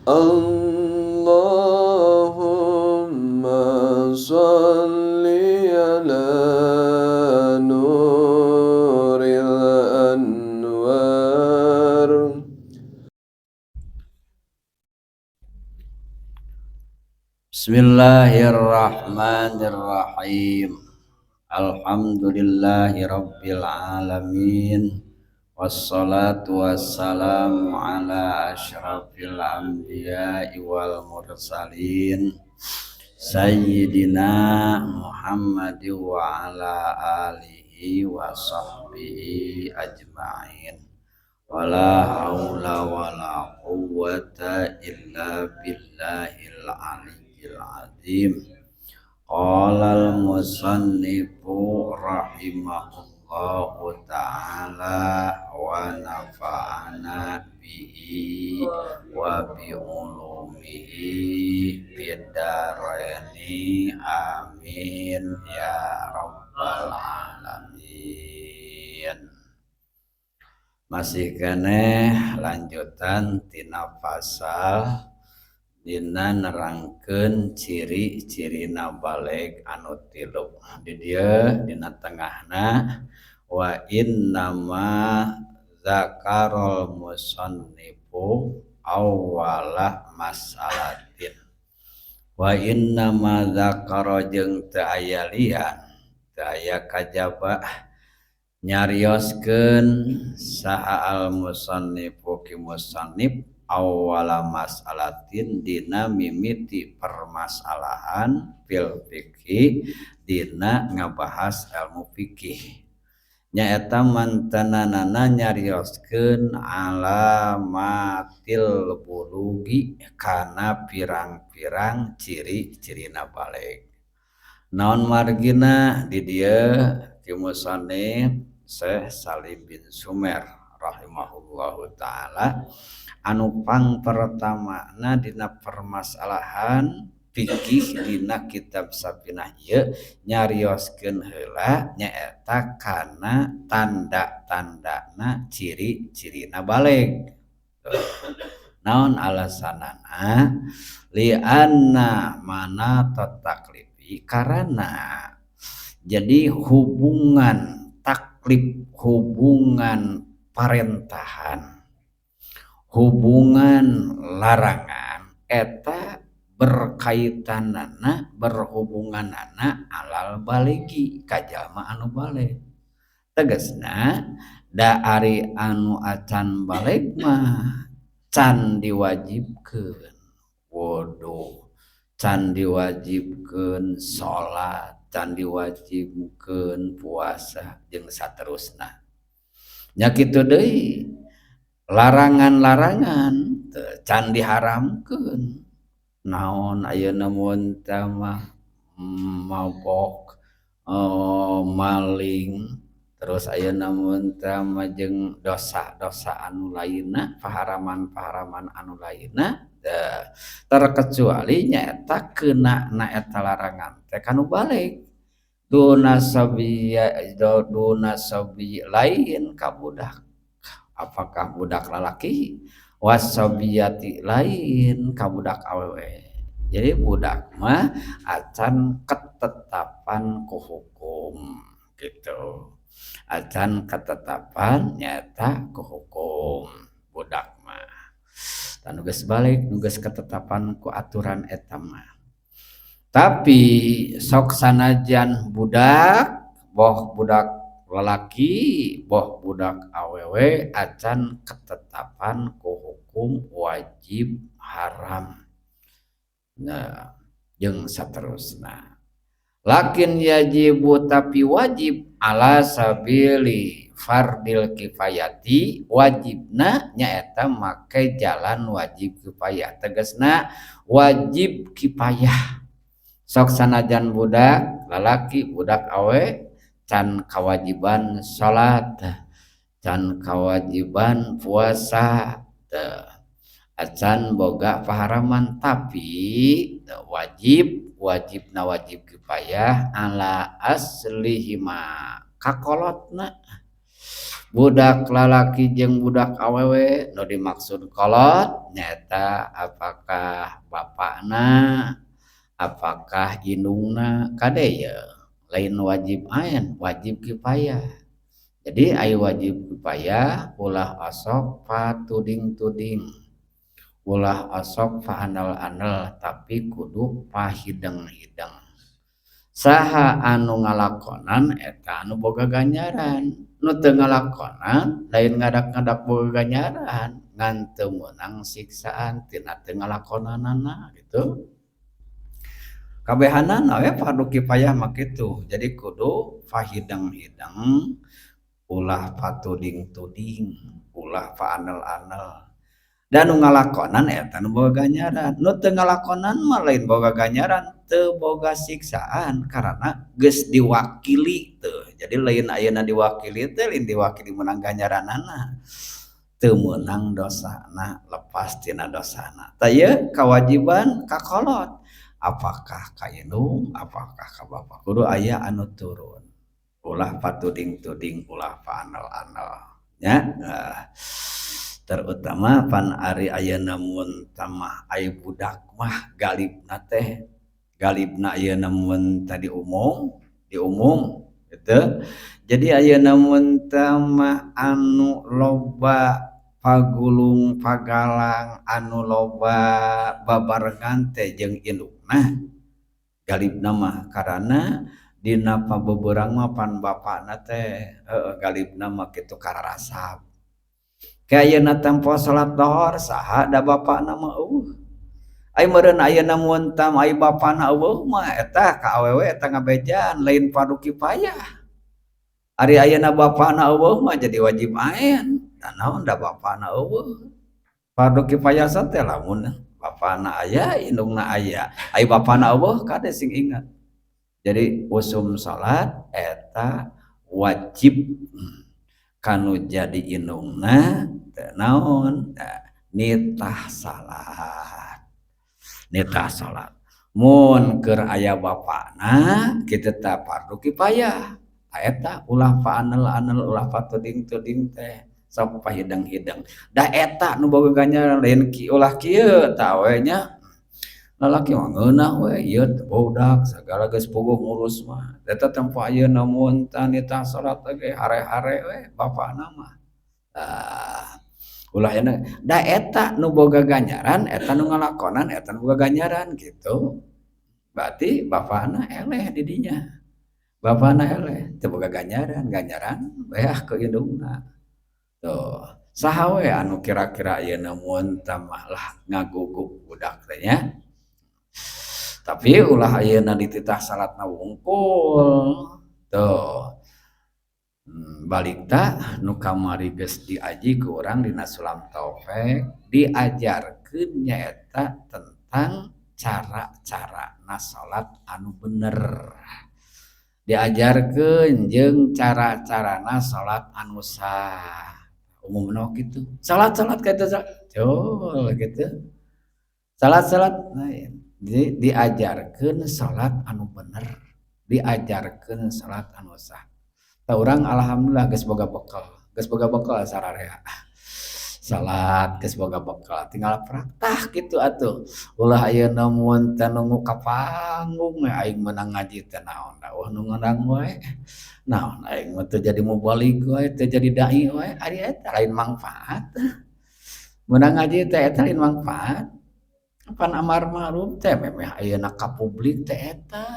اللهم صل على نور الأنوار. Bismillahirrahmanirrahim. Alhamdulillahi rabbil alamin. Wassalatu wassalamu ala asyrafil anbiya'i wal mursalin sayyidina Muhammad wa ala alihi wa sahbihi ajma'in. Wala haula wala quwwata illa billahil aliyyil azim. Qala al-musannifu rahimahullahu ta'ala wa nafa'ana bihi wa bi ulumihi bidaraini amin ya rabbal alamin. Masih keneh lanjutan tina pasal dina nerangkeun ciri-cirina balig anu tilu. Di dieu dina tengahna wa innama zakarul musannifu awwala mas'alatin. Wa innama zakara jeung teu aya lian, teu aya kajaba nyarioskeun saha al musannifu ki musannif awwala mas'alatin dina mimiti permasalahan fil fikih dina ngabahas ilmu fikih. Nyaeta mantananana nyarioskeun alamatil bulugi kana pirang-pirang ciri-cirina balig. Naon margina di dieu ki musannif Syekh Salim bin Sumer rahimahullahu taala anu pang pertamana dina permasalahan fikih dina kitab Safinah ieu nyarioskeun heula nyaeta kana tanda-tandana ciri-cirina balig. Naon alasanana? Li'anna mana taklifi, karena jadi hubungan taklif, hubungan parentahan, hubungan larangan eta berkaitanana berhubunganana alal baligi ka jalma anu balig. Tegasna da ari anu acan balig mah can diwajibkeun wudu, can diwajibkeun salat, can diwajibkeun puasa jeung saterusna. Nya kitu deui larangan-larangan can diharamkeun. Naon ayeuna mun teh mah mabok, maling, terus ayeuna mun teh mah jeung dosa-dosa anu lainna, paharaman-paharaman anu lainna, terkecuali nyaeta keunana eta larangan teh kanu balig. Duna sabiya duna sabi lain ka budak. Apakah budak lalaki wasabiyati lain ka budak awewe. Jadi budak mah acan ketetapan ku hukum gitu. Acan ketetapan nyata ku hukum budak mah. Tah nu geus balig nu geus ketetapan ku aturan eta mah. Tapi sok sanajan budak, boh budak lalaki, boh budak awewe acan ketetapan ku hukum wajib haram. Nah, jeung saterusna. Lakin yajibu tapi wajib ala sabili fardil kifayati, wajibna nyaeta make jalan wajib kifayah. Tegasna wajib kifayah. Sok sanajan budak lalaki, budak awe can kewajiban salat, can kewajiban puasa, acan boga paharaman, tapi wajib, wajibna wajib kifayah ala aslihima kakolotna. Budak lalaki jeung budak awewe nu dimaksud kolot nyaeta apakah bapakna, apakah indungna, kade ye lain wajib ain, wajib kifayah. Jadi aya wajib kifayah ulah osok patuding-tuding, ulah osok paandel-andel, tapi kudu pahideng-hideng. Saha anu ngalakonan eta anu boga ganjaran, nu teu ngalakonan lain ngadak-ngadak boga ganjaran, ngan teu meunang siksaan tina teu ngalakonanana gitu. Kabehanana we fardu kifayah mah kitu. Jadi kudu pahideng-hideng, ulah patuding-tuding, ulah paandel-andel. Dan nu ngalakonan eta nu boga ganjaran, nu teu ngalakonan mah lain boga ganjaran, teu boga siksaan karena geus diwakili teuh. Jadi lain ayeuna diwakili teh lain diwakili meunang ganjaranana, teu meunang dosana, lepas tina dosana. Tah ieu kawajiban ka kolot, apakah ka indung, apakah ka bapa, kudu aya anu turun. Ulah patuding-tuding, ulah paandel-andel nya. Terutama pan ari ayeuna mun tamah aya budak mah galibna teh, galibna ayeuna mun tadi umum, di umum gitu. Jadi ayeuna mun tamah anu loba pagulung pagalang, anu loba babarengan teh jeung indungna galibna mah, karana dina pabeberang mah pan bapana teh heueuh galibna mah kitu kararasap. Ayeuna tempo salat dohor saha da bapana mah eueuh. Ai meureun ayeuna mun tam ai bapana eueuh mah eta ka awewe eta ngabejaan lain fardu kifayah. Ari ayeuna bapana eueuh mah jadi wajib ain. Da naon da bapana eueuh. Fardu kifayah teh lamun bapana aya, indungna aya. Ai bapana eueuh kade sing ingat. Jadi usum salat eta wajib kanu jadi indungna teu naon nitah salat. Nitah salat. Mun keur aya bapana kitu teh fardu kifayah. Eta ulah paandel-andel, ulah patuding-tuding teh, sok pahideng-hideng. Da eta nu boga ganjaran lain ulah kieu tah we nya. Lalaki mah ngeunah we ieu budak sagala geus puguh ngurus mah. Eta tempo ayeuna mun tah nitah salat ge hare-hare we bapana mah. Tah ulah ayeuna da eta nu boga ganjaran, eta nu ngalakonan, eta nu boga ganjaran gitu. Berarti bapana eleh di dinya. Bapana eleh teu boga ganjaran, ganjaran beah ke indungna. Tuh, saha we anu kira-kira ayeuna mun tah mah lah ngaguguk budak teh nya. Tapi ulah ayeuna dititah salatna wungkul. Tuh. Balik ta nu kamari geus diaji ku urang dina Sulam Taufik, diajarkeun nyaeta tentang cara-carana salat anu bener. Diajarkeun jeung cara-carana salat anu sah. Umumna kitu. Salat-salat kitu cul kitu. Salat-salat lain. Jadi diajarkeun salat anu bener, diajarkeun salat anu sah. Tah urang alhamdulillah geus boga bekal, geus boga bekal sararea. Salat geus boga bekal, tinggal praktah kitu atuh. Ulah ayeuna mun teh nunggu ka panggung we aing meunang ngaji teh naon da euweuh nu ngundang wae. Naon aing mah teu jadi mubalig wae, teu jadi dai wae, ari eta lain mangfaat. Meunang ngaji teh eta lain mangfaat. Pan amar ma'ruf teh memeh ayeuna ka publik teh eta.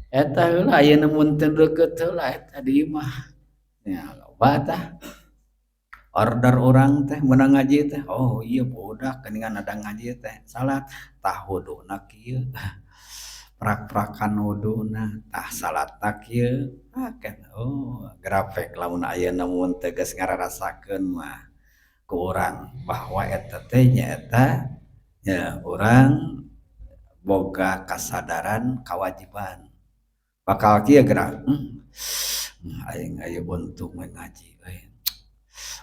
Eta heula ayeuna mun teu deukeut heula eta di imah. Nya loba tah. Order urang teh meunang ngaji teh, oh ieu budak geuningan ada ngaji teh salat, tah wuduna kieu. Prak-prakan wuduna, tah salatna kieu. Ah oh grafek lamun ayeuna mun teu geus ngararasakeun mah ku urang bahwa eta teh nyaeta nya urang boga kasadaran kewajiban. Bakal kieu geura, aing aya untung we ngaji euy.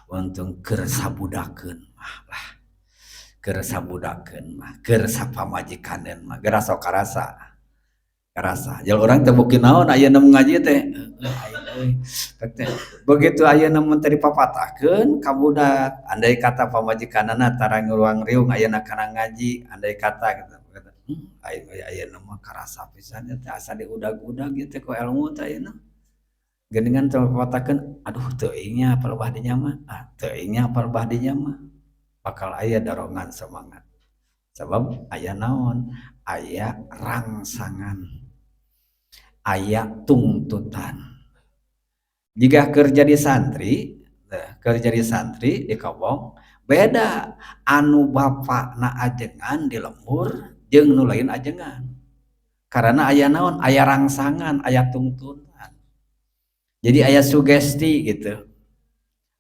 Untung keur sabudakeun mah lah. Keur sabudakeun mah, keur sapamajikaneun mah geura sok karasa. Karasa. Jal urang teh beuki naon ayeuna ngaji teh. Begitu ayeuna mun teh dipapatahkeun ka budak, andai kata pamajikanana tara nguruang riung ayeuna kana ngaji, andai kata gitu. Aing ayeuna mah karasa pisan teh asa diudag-udag ieu teh ku ilmu teh ayeuna. Geuningan teh papatahkeun, aduh teuing nya palebah dinya mah, ah teuing nya palebah dinya mah. Bakal aya dorongan semangat. Sabab aya naon? Aya rangsangan, aya tuntutan. Jika kerja di santri, kerja di santri di Kobong beda anu bapakna ajengan di lembur jeung nu lain ajengan. Karena aya naon? Aya rangsangan, aya tuntutan. Jadi aya sugesti gitu.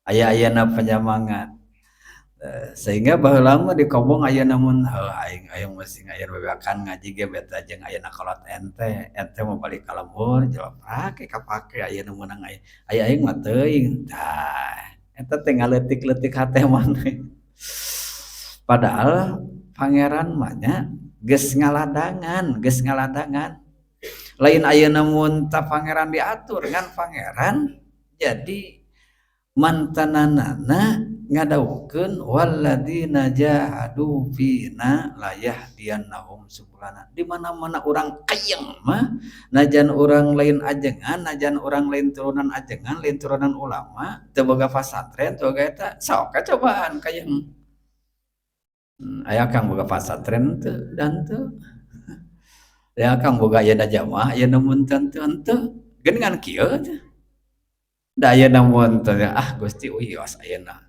Aya ayana penyemangat. Sehingga baheula mah di Kobong aya namun aing aing masih aya bebeakan ngaji ge beta jeung ayeuna kolot ente, ente mah balik ka lembur jeloprak kapake ayeuna meunang aya aya aing mah teuing. Tah eta teh ngaleutik-leutik hate maneh. Padahal pangeran mah nya geus ngaladangan, geus ngaladangan. Lain ayeuna mun ta pangeran diatur ngan pangeran jadi mantananana ngadawukeun walladzina jahadu fina layahdiyannahum subulana. Di mana-mana urang kayeng mah najan urang lain ajengan, najan urang lain turunan ajengan, lain turunan ulama, teu boga pasantren, teu boga eta, sok cobaan kayeng. Aya kang boga pasantren teu dan teu. Aya kang boga ayeuna jamaah, ayeuna mun teu henteu. Geuningan kieu teh. Da ayeuna mun teh ah Gusti wios ayeuna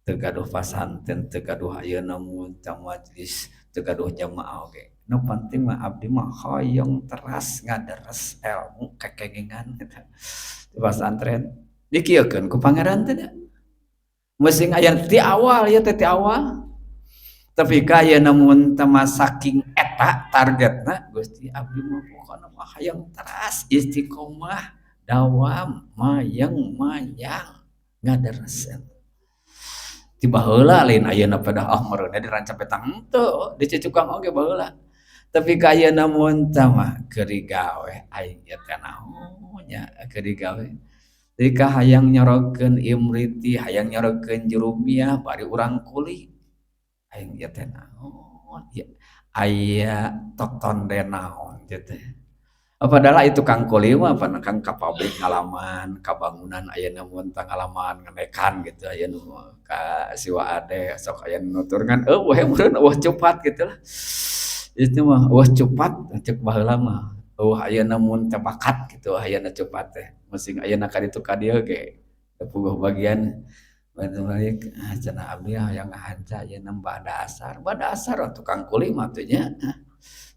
teu gaduh pasantren, teu gaduh ayeuna mun teu majelis, teu gaduh jamaah oge. Nu penting mah abdi mah hoyong teras ngaderes ilmu kekengingan gitu. Di pasantren dikieukeun ku pangeran teh da. Meusing aya ti awal ieu teh ti awal. Tapi ka ayeuna mun teh mah saking eta targetna Gusti abdi mah pokona mah hayang teras istiqomah dawam mayang mayang ngaderes. Ti baheula lain ayeuna pada ah meureunna di Rancapetang henteu, di Cicukang oge baheula. Tapi ka ayeuna mun teh mah keur digawe aing ieu teh naon nya keur digawe. Jadi ka hayang nyorogkeun imriti, hayang nyorogkeun jurumiyah bari urang kuli. Aing ieu teh naon ieu aya totonde naon ieu teh. Padahal itu kang kuli mah pan kang ka pabrik ngalaman, ka bangunan ayeuna mun teh ngalaman ngenekan gitu ayeuna mah ka siwa ade sok aya nutur ngan eueuh meureun eueuh cepat gitu lah. Itu mah eueuh cepat cek baheula mah. Eueuh ayeuna mun teh bakat gitu ayeuna cepat teh. Masing ayeuna ka ditu ka dieu ge puguh bagian balik cenah abdi hayang ngahanca ayeuna bada asar. Bada asar tukang kuli mah teh nya.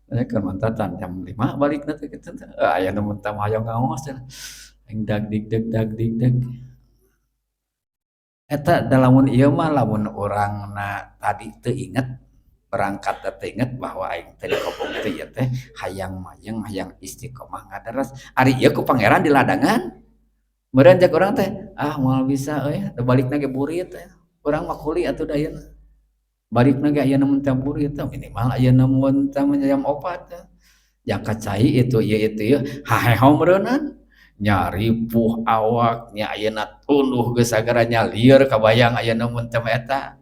Mereka mantatan jam 5 balik nanti gitu. Aya nu mun teh hayang ngaos cenah. Aing dag dig deg dag dig deg. Eta da lamun ieu mah lamun urangna tadi teu inget berangkat teu inget bahwa aing teh di Kobong teh ieu teh hayang mayeng hayang istiqomah ngaderes. Ari ieu ku pangeran di ladangan. Meureun cek urang teh ah moal bisa euy da balikna ge burit teh. Urang mah kuli atuh da ayeuna. Balikna ge ayeuna mun teh burit teh minimal ayeuna mun teh jam 4 teh. Jangka cai itu ieu itu ieu haheho meureunan. Nyaripuh awak nya ayeuna tunduh geus sagara nya lieur kabayang ayeuna mun teh eta.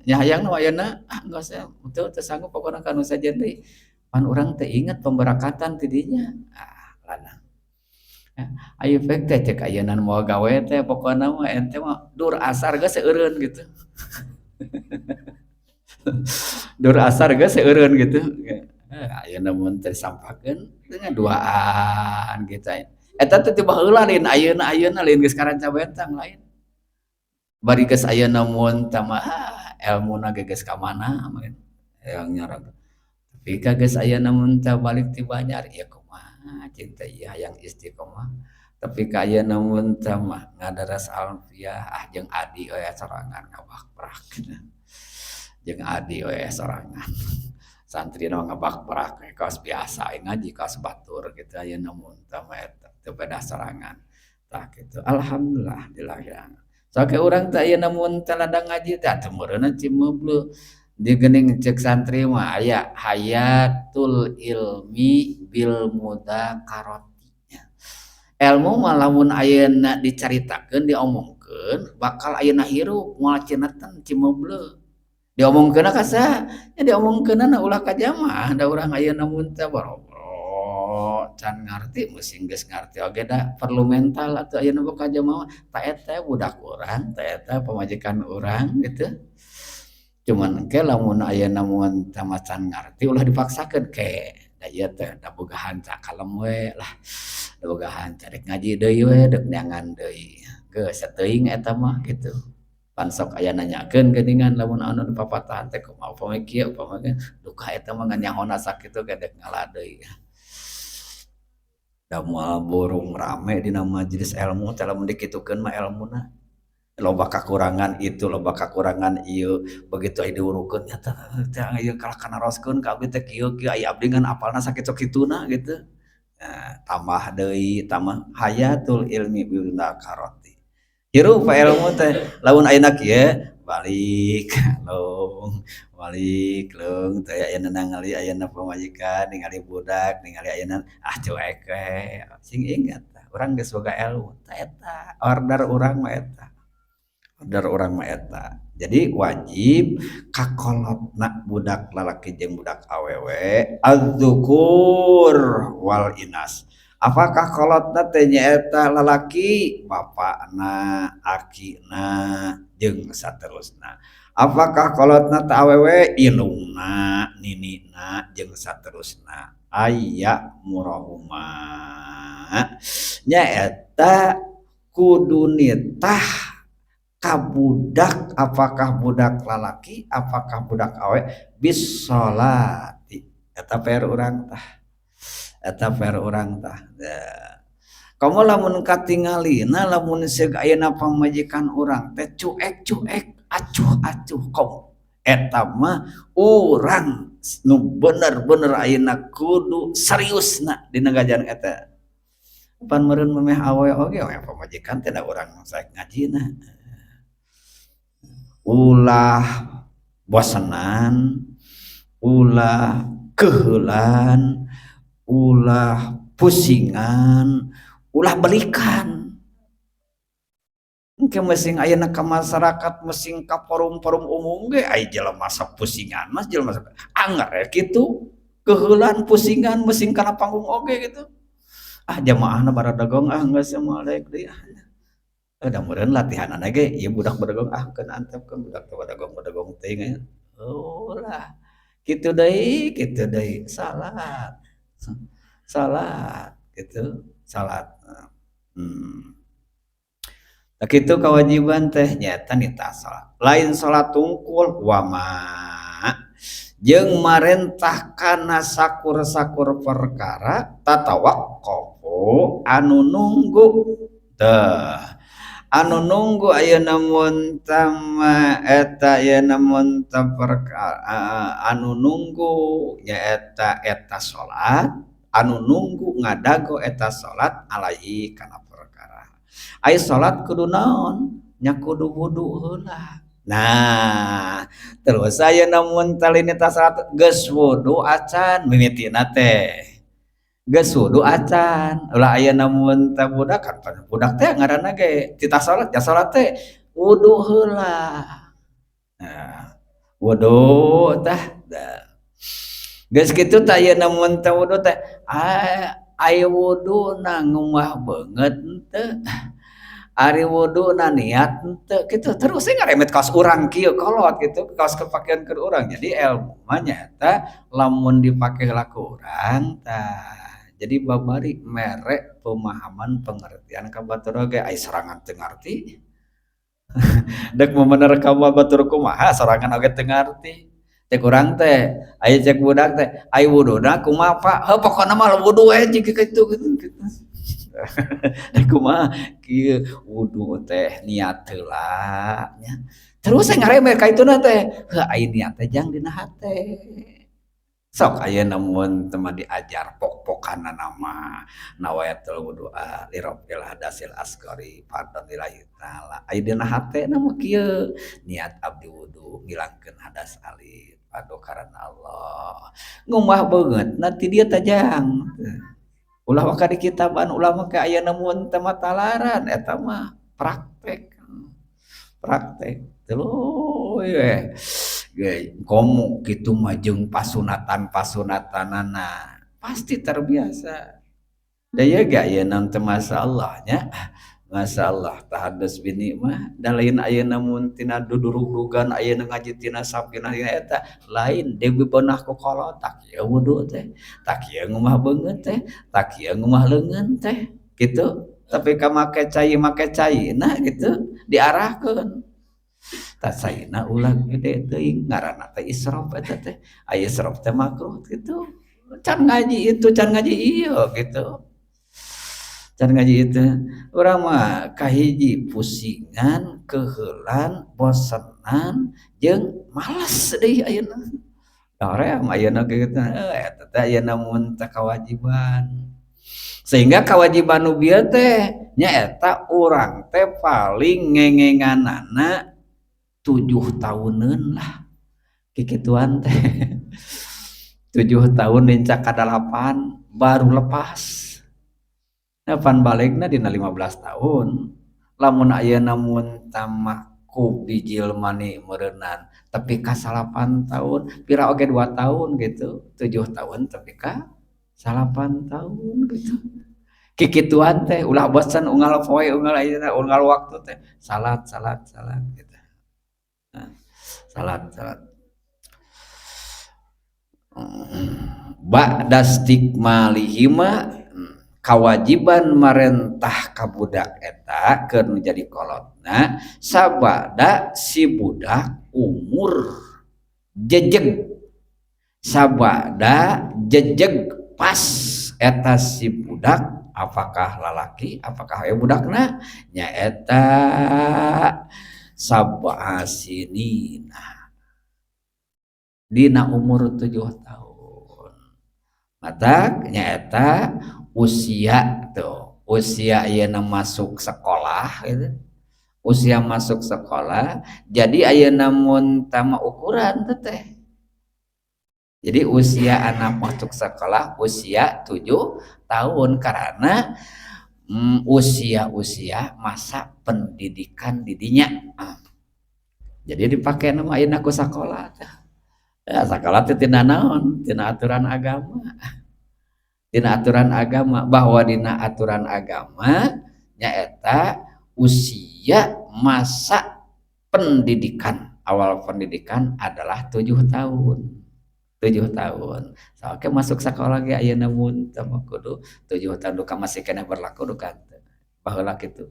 Nya hayang nu ayeuna ah geus teu teu sanggup pokona ka nu sejen deui. Pan urang teh inget pemberakatan ti dinya. Ah ladang. Ayo pek teh cek ayeuna moal gawe teh pokona mah ente mah dur asar geus seueureun gitu. Dur asar geus seueureun gitu. Ayeuna mun teh sampakeun dengan duaan gitu. Eta teh ti baheula lain ayeuna ayeuna lain geus karanca bentang lain. Bari geus ayeuna mun teh mah elmuna ge geus ka mana yang nyorog. Tapi ka geus ayeuna mun teh balik ti Banjar ieu kumaha cinta ieu hayang istiqomah. Tapi ka ayeuna mun teh mah ngadaras alfiah ah jeung adi we sorangan ngabakbrak. Jeung adi we sorangan. Santri mah ngabakbrak kaos biasa ngaji kaos batur gitu ayeuna mun teh mah eta teu beda sorangan. Tah kitu alhamdulillah dilahirang. Sok urang teh ayeuna mun teh ladang ngaji teh atuh meureunna cimeubleut. Di geuning cek santri mah aya hayatul ilmi bil mudzakarati. Ilmu mah lamun ayeuna dicaritakeun, diomongkeun, bakal ayeuna hirup, moal cineten cimebleu. Diomongkeunna ka saha? Nya diomongkeunna ulah ka jamaah, da urang ayeuna mun teh boro-boro can ngarti, masih geus ngarti oge da perlu mental atuh ayeuna mah ka jamaah. Ta eta budak urang, ta eta pamajikan urang gitu. Cuman engke lamun ayeuna mun teh macan ngarti, ulah dipaksakeun ke da ieu teh da boga hanca kalem we lah, da boga hanca rek ngaji deui we, deuk neangan deui, geus sateuing eta mah kitu. Pan sok aya nanyakeun geuningan lamun anu dipapatahan teh kumaha upami kieu, upami kieu, duka eta mah ngan nyahona sakitu ge deuk ngala deui. Da moal burung rame dina majelis ilmu teh lamun dikitukeun mah elmuna. Loba kakurangan itu, loba kakurangan ieu, begitu aya diurukeun nya teh ieu kalah kanaroskeun ka abdi teh kieu kieu, aya abdi ngan apalna sakitu-kituna gitu. Nah, tambah deui, tambah hayatul ilmi bil mudzakarati. Hirup ilmu teh lamun ayeuna kieu balik leung, balik leung teh ayeuna ningali ayeuna pamajikan, ningali budak, ningali ayeuna ah cuek we, sing ingat tah urang geus boga ilmu tah eta order urang mah eta. Order urang mah eta. Jadi wajib kakolotna budak lalaki jeung budak awewe, adz-dzukur wal inas. Apakah kolotna teh nyaeta lalaki, bapakna, akina, jeung saterusna? Apakah kolotna teh awewe, indungna, ninina, jeung saterusna? Aya murahuma nyaeta kudu nitah ka budak, apakah budak lalaki, apakah budak awewe, bisolati. Eta PR urang tah, eta PR urang tah. Komo lamun katingalina, lamun seug ayeuna pamajikan urang teh cuek-cuek, acuh-acuh, kom eta mah urang nu bener-bener ayeuna kudu seriusna dina ngajaran eta. Pan meureun memeh awewe oge we pamajikan teh da urang saek ngajina. Ulah bosenan, ulah keheulan, ulah pusingan, ulah belikan. Engke masing ayeuna ka masyarakat, masing ka forum-forum umum ge aya jelema sok pusingan mah, jelema sok anger we kitu. Keheulan, pusingan, masing kana panggung oge gitu. Ah, jamaahna baradegong, ah geus moal daek deui ah. Da meureun latihanana ge ieu budak badegong, ah keun antepkeun budak teh badegong-badegong teuing. Ulah kitu deui, kitu deui, salat. Salat gitu, salat. Tah kitu kewajiban teh nyaeta nitah salat. Lain salat tungkul, wama jeung marentah kana sakur-sakur perkara tatawaqqafu anu nunggu teh, anu nunggu ayeuna mun tama eta ayeuna mun perkara anu nunggu nyaeta eta salat, anu nunggu ngadago eta salat alaihi kana perkara. Ai salat kudu naon? Nya kudu wudu heula. Nah, terus ayeuna mun talinita salat geus wudu acan mimitina teh, geus wudu acan, ulah ayeuna mun teh budak kan, budak teh ngaranna ge titah salat ya, salat teh wudu heula. Nah, wudu tah, geus kitu tah ayeuna mun teh wudu teh ai wuduna ngumbah beungeut henteu, ari wuduna niat henteu, kitu terus we ngaremet kaos urang kieu kolot kitu, kaos kapakean keur urang. Jadi ilmu mah nyaeta lamun dipake heula ku urang tah jadi babari mere pemahaman pengertian ka batur oge. Ai sorangan teu ngarti, dek memener ka batur kumaha, sorangan oge teu ngarti. Cek urang teh aya, cek budak teh, "Ai wuduna kumaha, Pak?" "Heuh, pokona mah wudu we jiga kitu." Gitu kumaha kieu, wudu teh niat heula nya. Terus saya ngaremet ka ituna teh, heuh, ai niat teh jang dina hate. Sok ayeuna mun teu mah diajar pok-pokanana mah nawaitul wudu'a liraf'il hadasil asghari fardhon lillahi ta'ala. Aya dina hatena mah kieu, niat abdi wudu ngilangkeun hadas alit fardu karana Allah. Ngumbah beungeutna ti dieu tajang. Ulah waka di kitaban, ulah make ayeuna mun teu mah talaran, eta mah praktek. Praktek tuluy we. Komo kitu mah jeung pasunatan-pasunatanana pasti terbiasa. Da ieu ge ayeuna teh masyaallah nya. Masyaallah tahadus binikmah da lain ayeuna mun tina dudurugrugan ayeuna ngaji tina sapina eta lain deui bebenah ku kolot tak kieu wudu teh, tak kieu ngumbah beungeut teh, tak kieu ngumbah leungeun teh kitu. Tapi ka make cai make caina gitu diarahkeun. Tah caina ulah gede teuing ngaranna teh israf eta teh. Aya israf teh makruh kitu. Can ngaji itu, can ngaji ieu gitu. Can ngaji itu. Urang mah kahiji pusingan, keuheulan, bosenan jeung males deui ayeuna. Hoream ayeuna ge kitu, eta teh ayeuna mun teh kawajiban. Sehingga kewajiban nu bieu teh nyaeta urang teh paling ngengenganana 7 tahuneun lah. Kikituan teh. 7 tahun nincak ka 8 baru lepas. Nah, pan balegna dina 15 tahun. Lamun ayeuna mun tamak ku bijil mani meureunan tepi ka 9 tahun, pira oge 2 tahun gitu. 7 tahun tepi ka 9 tahun gitu. Kikituan teh ulah bosan unggal poe unggal ayeuna unggal waktu teh salat salat salat gitu. Nah, salat salat. Ba'da istikmalihima, kawajiban marentah ka budak eta keur nu jadi kolotna sabada si budak umur jejeg, sabada jejeg pas eta si budak apakah lalaki apakah aya budakna nyaeta sab'a sinina dina umur 7 tahun. Matak nyaeta usia tuh, usia ayeuna masuk sekolah gitu. Usia masuk sekolah, jadi ayeuna mun tama ukuran teh. Jadi usia anak masuk sekolah usia 7 tahun karena usia-usia masa pendidikan didinya. Jadi dipakai nama ayeuna ku sakola teh. Ya, sakola teh tina naon? Tina aturan agama. Tina aturan agama, bahwa dina aturan agama nyaeta usia masa pendidikan, awal pendidikan adalah 7 tahun. 7 tahun. Oke masuk sekolah ge ayeuna mun teu kudu 7 tahun duka masih keneh berlaku duka teu. Baheula kitu.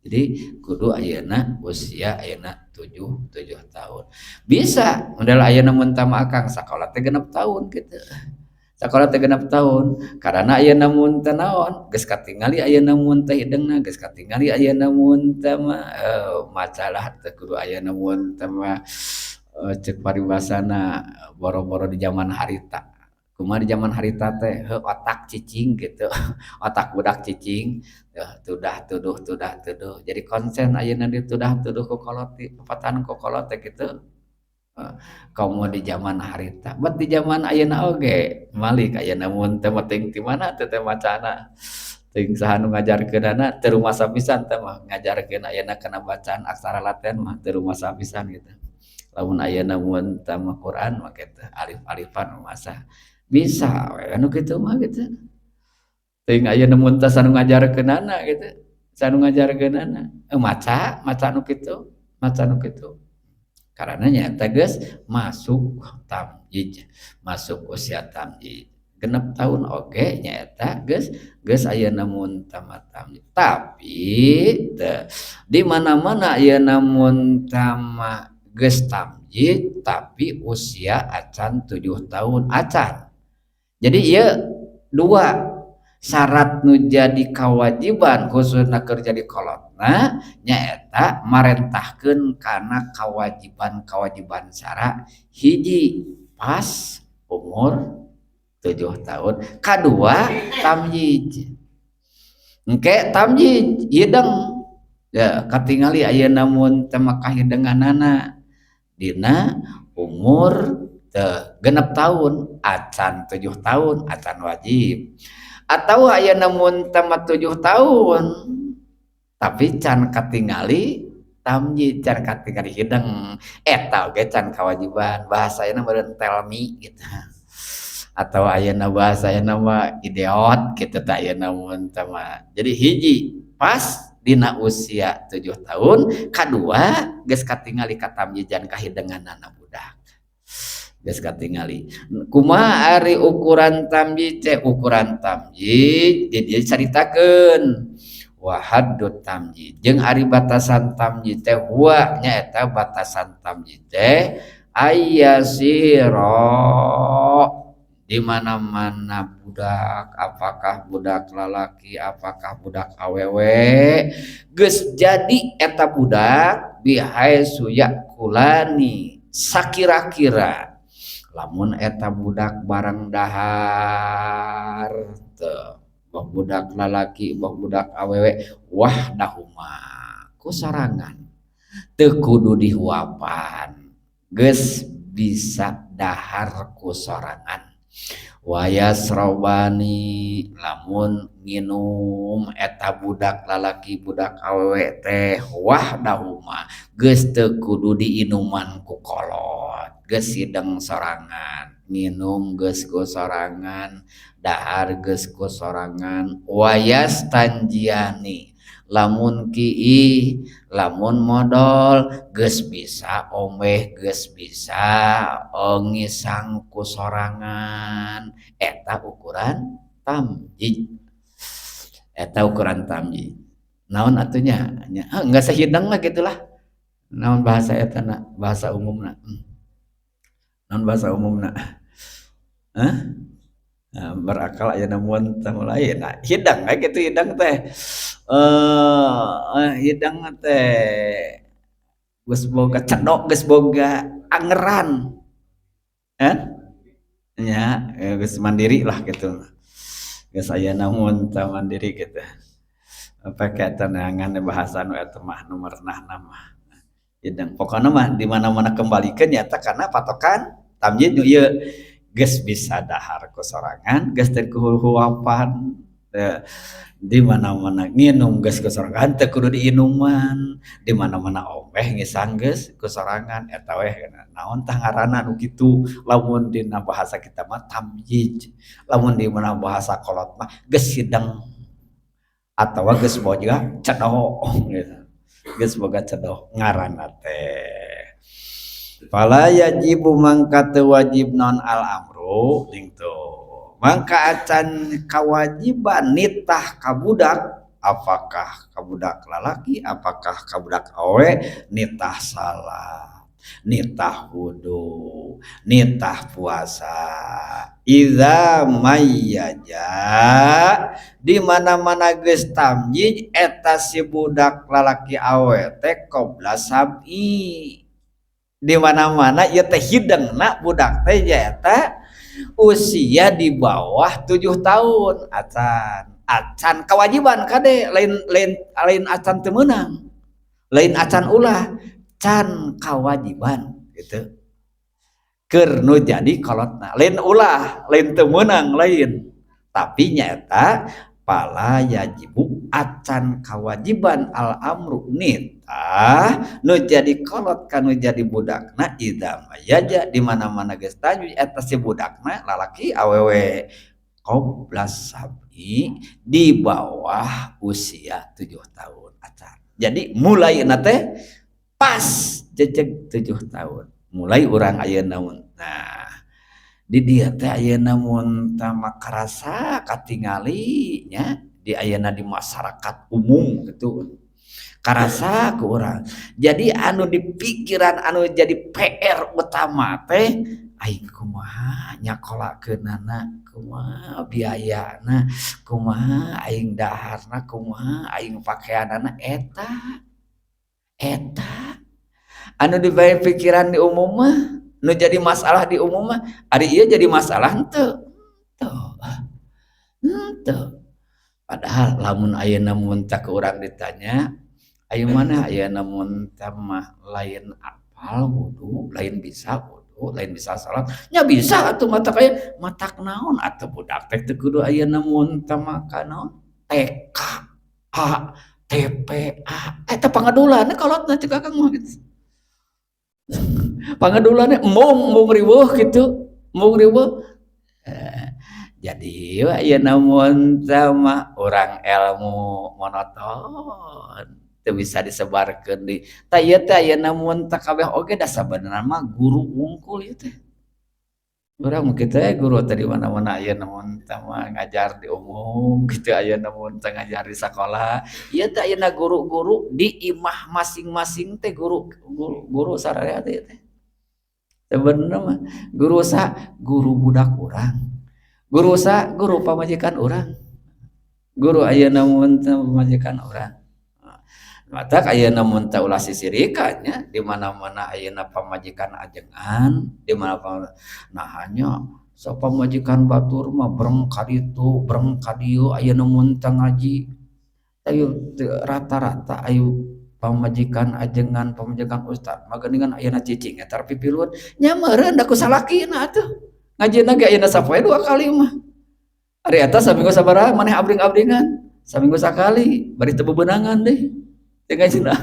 Jadi kudu ayeuna usia ayeuna 7 tahun. Bisa model ayeuna mun teu mah akang sakola teh 6 tahun kitu. Sakola teh 6 tahun karena ayeuna mun teu naon geus katingali ayeuna mun teh hideungna geus katingali ayeuna mun teu mah macalah teh kudu ayeuna mun teu mah cek paribasana boro-boro di zaman harita. Kumaha di zaman harita teh heuh otak cicing gitu. Otak budak cicing tudah tuduh tudah tuduh. Jadi konsen ayeuna di tudah tuduh ku kolot pepatan ku kolot teh kitu. Komo di zaman harita, bet di zaman ayeuna oge malik ayeuna mun teu penting ti mana teh macana. Teuing saha nu ngajarkeunana teu rumasa pisan teh mah ngajarkeun ayeuna kana bacaan aksara Latin mah teu rumasa pisan gitu. Lamun ayeuna mun teu mah Quran mah kitu alif-alifan masa bisa we anu kitu mah gitu. Teuing ayeuna mun teh sanu ngajarkeunana gitu, sanu ngajarkeunana maca, maca nu kitu, maca nu kitu. Karena nyata geus masuk tamyiz, masuk usia tamyiz. 6 tahun oge nyaeta geus ayeuna mun tamat tamyiz. Tapi teu di mana-mana ayeuna mun tama geus tamyiz tapi usia acan 7 tahun acan. Jadi ieu dua syarat nu jadi kawajiban khususna keur jadi kolotna nyaeta marentahkeun kana kawajiban-kawajiban syara hiji pas umur 7 tahun. Kadua tamyiz, engke tamyiz hideng ya katingali ayeuna mun teh kahidenganana dina umur teu 6 tahun acan 7 tahun acan wajib, atau ayeuna mun teh 7 tahun tapi can katingali tamyiz, can katingali hideng, eta oge can kewajiban. Bahasa ayeuna meureun telmi gitu atau ayeuna bahasa ayeuna mah ideot gitu. Tah, ayeuna mun teh mah jadi hiji pas dina usia 7 tahun, kadua geus katingali katamyizan, kahidenganana budak geus katingali. Kumaha ari ukuran tamyiz teh? Ukuran tamyiz di dieu caritakeun, wa haddut tamyiz, jeung ari batasan tamyiz teh, huwa nyaeta batasan tamyiz teh ayyasira, di mana-mana budak, apakah budak lalaki apakah budak awewe, geus jadi eta budak bihaitsu yakulani, sakira-kira lamun eta budak barang dahar teu, boh budak lalaki boh budak awewe, wahdahuma, ku sorangan, teu kudu dihuapan, geus bisa dahar ku sorangan, wayasrobani, lamun nginum eta budak lalaki budak awewe teh wahdahuma, geus teu kudu diinuman ku kolot, geus hideng sorangan, nginum geus ku sorangan, dahar geus ku sorangan, wayastanjiani, lamun kiih, lamun modol, geus bisa omeh, geus bisa ngisang ku sorangan, eta ukuran tamyiz. Eta ukuran tamyiz naon atuh nya? Nya enggak sahideng lah gitulah. Naon bahasa eta na, bahasa umumna? Naon bahasa umumna? Hah? Nah, berakal aya mun teh mulai. Nah, hidang kayak gitu. Hidang teh hidang teh geus boga cedok, geus boga angeran eh nya, geus mandiri lah gitu, geus aya namun teh mandiri gitu. Pakai tenangan bahasa nu eta mah nu merenahna mah hidang. Pokokna mah di mana-mana kembalikan nyata karena patokan tamyiz nu ieu geus bisa dahar ku sorangan, geus teu kuhuapan, di mana-mana nginum geus ku sorangan, teu kudu diinuman, di mana-mana omeh ngisang geus ku sorangan, eta weh naon tah ngaranna nu kitu. Lamun dina bahasa kita mah tamyiz, lamun di mana bahasa kolot mah geus hideng atawa geus boga cedok gitu, geus boga cedok ngaranna teh. Fala yajibu, mangka teu wajib non al amru ning tuh, mangka acan kewajiban nitah ka budak, apakah ka budak lalaki apakah ka budak awewe, nitah salat, nitah wudu, nitah puasa, idza mayyaja, di mana-mana geus tamyiz eta si budak lalaki awewe teh, qabla sab'i, di mana-mana ieu teh hidengna budak teh nyaeta usia di bawah 7 tahun acan acan kewajiban. Kade, lain lain lain acan teu meunang, lain acan ulah, can kewajiban gitu keur nu jadi kolotna. Lain ulah, lain teu meunang, lain, tapi nyaeta fala yajibu, acan kewajiban al amru nitah nu jadi kolot ka nu jadi budakna, idza mayyaza, di mana-mana geus tamyiz eta si budakna lalaki awewe, qabla sab'i, di bawah usia 7 tahun acan. Jadi mulai teh pas jejeg 7 tahun mulai urang ayeuna. Nah, di dieu teh ayeuna mun tah karasa katingali nya di ayeuna di masyarakat umum gitu, karasa ku urang. Jadi anu di pikiran, anu jadi PR utama teh aing kumaha nyakolakeunana, kumaha biayana, kumaha aing daharna, kumaha aing pakeanana. Eta eta anu di pikiran di umum mah, nu jadi masalah di umum mah. Ari ieu jadi masalah henteu? Henteu. Padahal lamun ayeuna mun tah ku urang ditanya, ayo mana ayeuna mun tah mah lain apal wudu, lain bisa wudu, lain bisa salat, nya bisa atuh matak aya matak naon atuh budak teh teu kudu ayeuna mun tah mah ka naon TK A TPA eta pangadulan kolotna cek akang mah gitu. Pangadulanna embung embung riweuh kitu, embung riweuh. Jadi ayeuna mun tah mah urang ilmu monoton teu bisa disebarkeun di tah ieu teh ayeuna mun tah kabeh oge da sabenerna mah guru wungkul ieu teh. Urang mah kitu we guru teh di mana-mana ayeuna mun tah mah ngajar di umum kitu, ayeuna mun teh ngajar di sakola. Ieu teh ayeuna guru-guru di imah masing-masing teh guru guru, guru sararea teh ieu teh. Sebenarnya mah guru sa guru budak urang. Guru sa guru pamajikan urang. Guru ayeuna mun teh pamajikan urang. Matak ayeuna mun teh ulah sisirikan nya di mana-mana ayeuna pamajikan ajengan, di mana nah hanya sok pamajikan batur mah breng ka ditu, breng ka dieu ayeuna mun teh ngaji. Ayo rata-rata ayo pamajikan ajengan, pamajikan ustad mah geuningan ayeuna cicing eta pipiluan nya meureun da ku salakina atuh. Ngajina ge ayeuna sapoe 2 kali mah. Ari eta saminggu sabaraha maneh abring-abringan? Saminggu sakali, bari teu bebenangan deui. Teu ngajina.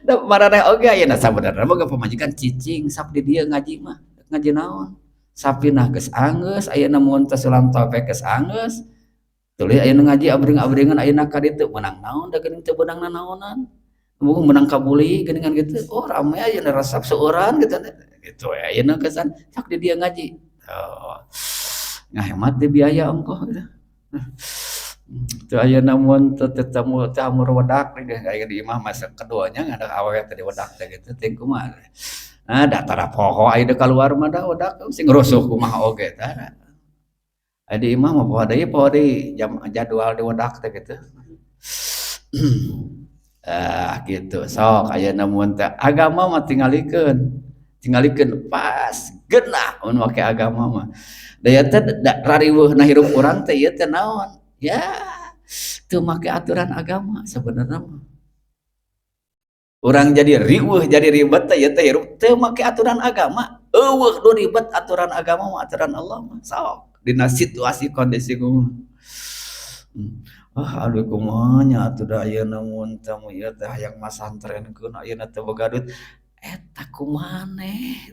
Da maraneh oge ayeuna sabenerna mah pamajikan cicing sok di dieu ngaji mah. Ngaji naon? Sapinah geus anggeus, ayeuna mun teh sulam topek geus anggeus. Tuluy ayeuna ngaji abring-abringan ayeuna ka ditu meunang naon da geuning teu beunang nanaonan. Mung meunang kabuli geuningan kitu. Oh rame ayeuna resep seueuran gitu. Gitu we ayeuna kesan sok di dieu ngaji. Oh. Ngahemat di biaya ongkoh gitu. Teu ayeuna mun teu tetamu tamur wedak aya di imah masa keduanya ngada awewe teh di wedak teh gitu teuing kumaha. Nah datara poho aya deuk kaluar mah da wedak sing rusuh kumaha oge tah. Aya di imah mah poho deui jam jadwal di wedak teh gitu. Ah gitu sok ayeuna mun teh agama mah tingalikeun. Tingalikeun pas genah mun make agama mah. Da ieu teh rariweuhna hirup urang teh ieu teh naon? Ya teu make aturan agama sebenarnya mah. Urang jadi riweuh jadi ribet teh ieu teh hirup teu make aturan agama. Eueuh nu ribet aturan agama mah aturan Allah mah sok dina situasi kondisi kumaha. Ah aduh kumaha nya atuh da ayeuna mun teh ieu teh hayang masantrenkeun ayeuna teu boga duit. Eta kumaneh?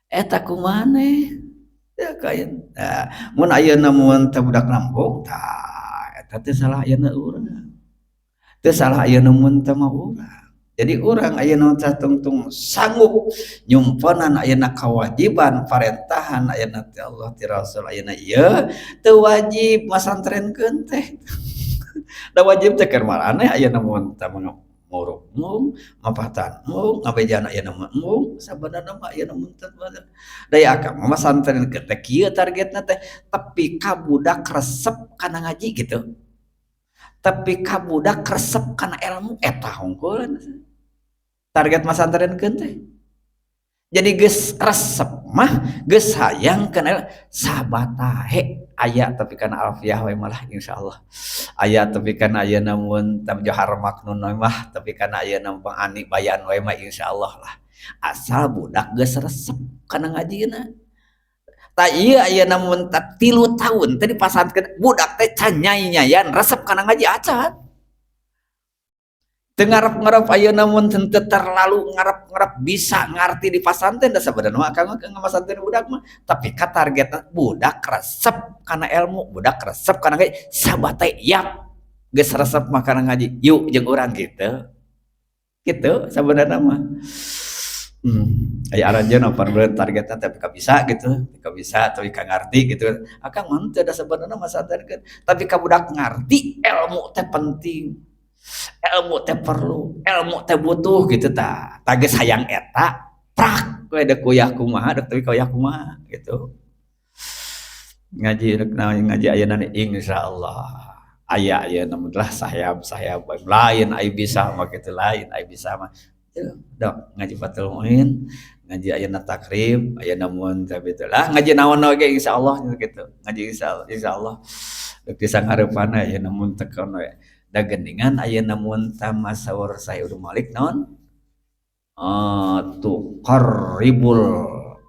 Eta kumaneh? Ya kain. Nah, mun ayeuna mun teh budak nambung tah eta teh salah ayeuna urang. Teu salah ayeuna mun teh mah urang. Jadi urang ayeuna teh tungtung sanggup nyumponan ayeuna kewajiban parentahan ayeuna teh Allah ti Rasul ayeuna ieu teu wajib masantrenkeun teh. Da wajib teh keur maraneh ayeuna mun teh mah muruk mung, mapatan mung, ngabejana ayeuna mah mung, sabenerna mah ayeuna mun teh da akang mah masantrenkeun teh kieu targetna teh tepi ka budak resep kana ngaji gitu. Tepi ka budak resep kana ilmu eta hungkul target masantrenkeun teh. Jadi geus resep mah geus hayang kana sabatahe aya tapi kana alfiah we malah insyaallah. Aya tapi kana ayeuna mun tam johar maknun we mah tapi kana ayeuna pangani bayan we mah insyaallah lah. Asal budak geus resep kana ngajina. Tah ieu ayeuna mun 3 tahun teh dipasantren budak teh can nyai-nyayan resep kana ngaji acan. Teu ngarep-ngarep ayeuna mun teu terlalu ngarep-ngarep bisa ngarti di pasantren da sabenerna mah akang mah ngamasantren budak mah tapi ka targetna budak resep kana ilmu, budak resep kana ngaji sabate yap geus resep mah kana ngaji yuk jeung urang kitu. Kitu sabenerna mah. Aya aranjeun apa targetna tapi ka bisa gitu, ka bisa tapi ka ngarti gitu. Akang mah teu da sabenerna masantrenkeun tapi ka budak ngarti ilmu teh penting. Ilmu teh perlu, ilmu teh butuh gitu tah. Tah geus hayang eta prak we deuk kuyah kumaha deuk tapi kuyah kumaha gitu. Ngaji rek naon ngaji ayeuna insyaallah. Aya ayeuna mah lah sayap-sayap lain ai bisa mah kitu lain ai bisa mah. Dok ngaji Fathul Muin, ngaji ayeuna Takrib, ayeuna mun teh lah ngaji naon oge insyaallah gitu. Ngaji insyaallah. Deuk disanghareupanna ayeuna mun teu kono da geuningan ayeuna mun tama saur Sahih Ibnu Malik naon? Tuqarribul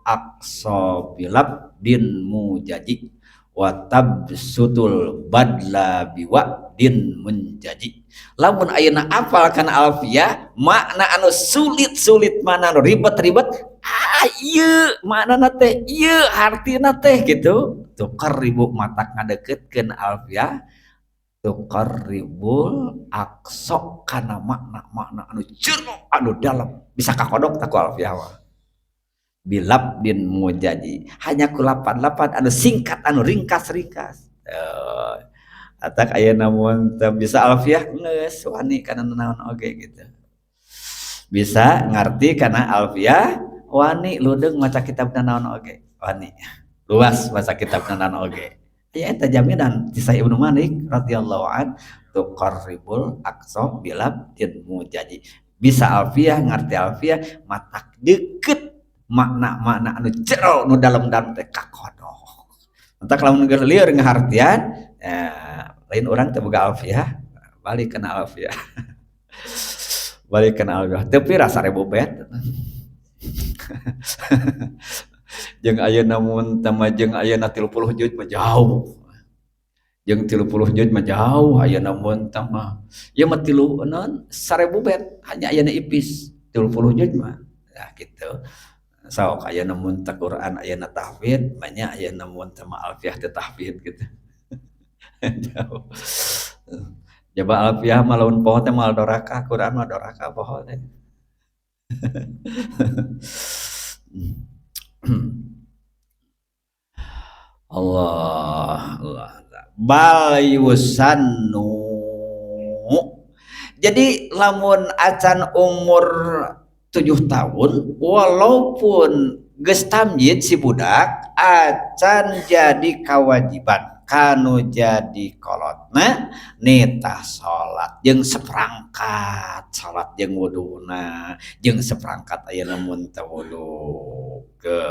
aqsa bilabdin mujaji wa tabsutul badla biwa'din munjaji. Lamun ayeuna apal kana alfiyah, makna anu sulit-sulit, mana anu ribet-ribet, ah ieu maknana teh, ieu hartina teh gitu. Tuqarribu matak ngadeukeutkeun alfiyah, tuqarribul aqsa kana makna-makna anu jero anu dalam bisa kakodok tak ku alfiyah mah. Bilabdin mujaji, hanya ku lapan-lapan anu singkat anu ringkas-ringkas. Atak ayeuna mun teu bisa alfiah geus wani kana naon oge gitu. Bisa ngarti kana alfiah wani ludeung maca kitabna naon oge wani. Luas maca kitabna naon oge. Aya eta jaminan ti Sahih Ibnu Malik radhiyallahu an, tuqarribul aqsa bilabdin mujaji. Bisa alfiah ngarti alfiah matak deukeut makna-makna anu jero nu dalam-dalam teh kakodok. Entak lamun geus lieur ngahartian ya, lain urang teh boga alfiah, balik kana alfiah. Balik kana alfiah. Teu pira 1000 bet. Jeung ayeuna mun teh mah jeung ayeuna 30 juz mah jauh. Jeung 30 juz mah jauh ayeuna mun teh mah. Ieu mah tilu naon 1000 bet hanya ayeuna ipis 30 juz mah. Nah gitu. Sok ayeuna mun teh Quran ayeuna tahfidz, banyak ayeuna mun teh mah alfiah teh tahfidz gitu. Jauh. Coba alfiah mah lamun poho teh moal doraka, Quran mah doraka poho teh. Allah Allah. Bal yusannu. Jadi lamun acan umur 7 tahun walaupun geus tamyiz si budak acan jadi kewajiban kanu jadi kolotna nitah salat jeung seperangkat salat jeung wuduna jeung seperangkat ayeuna mun teu wudu ke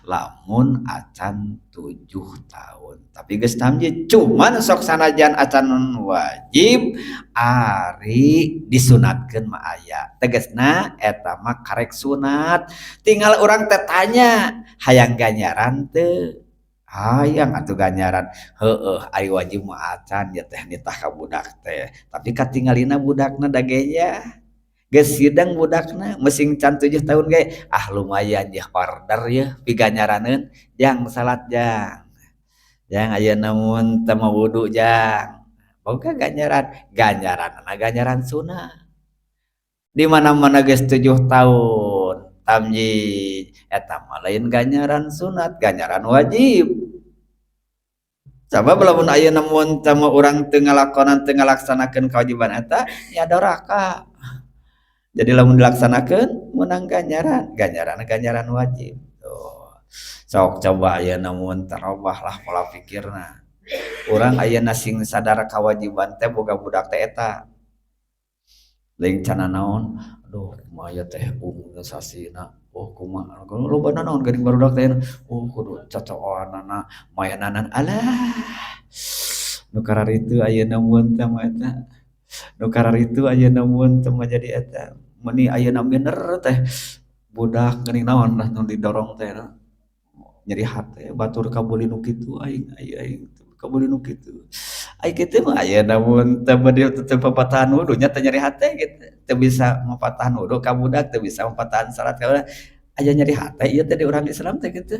lamun acan 7 tahun tapi geus tamyiz cuman sok sanajan acan wajib ari disunatkeun mah aya tegasna eta mah karek sunat tinggal urang teh tanya hayang ganjaran teu hayang atuh ganjaran heueuh ari wajib mah acan ya teh nitah ka budak teh tapi katingalina budakna da ge nya geus sidang budakna mesing can 7 tahun ge ah lumayan yeuh order yeuh piganjaraneun jang salat jang jang ayeuna mun teu mau wudu jang boga ganjaran ganjaranna ganjaran sunah di mana-mana geus 7 tahun tamyiz eta mah lain ganjaran sunat ganjaran wajib sabab lamun ayeuna mun teu urang teu ngalakonan teu ngalaksanakeun kewajiban eta ya doraka. Jadi lamun dilaksanakeun meunang ganjaran, ganjaran ganjaran wajib. Tuh. Sok coba ayeuna mun terobah lah pola pikirna. Urang ayeuna sing sadar kewajiban teh boga budak teh eta. Lain cana naon, aduh kumaha teh umurna sasina, oh kumaha lobana naon geuning barudak teh, oh kudu cocokanana, maenanana, alah. Nu kararitu ayeuna mun teh mah eta. Nu kararitu ayeuna mun teh mah jadi eta. Meuni ayeuna bener teh budak geuning naon lah nu didorong teh nyeri hate batur kabeuli nu kitu aing aing kabeuli nu kitu. Ai kitu mah ayeuna mun teh bade teu papatahan wudu nya teh nyeri hate gitu. Teu bisa mapatahan wudu ka budak, teu bisa mapatahan salat ka budak. Aya nyeri hate ieu teh di urang Islam teh kitu.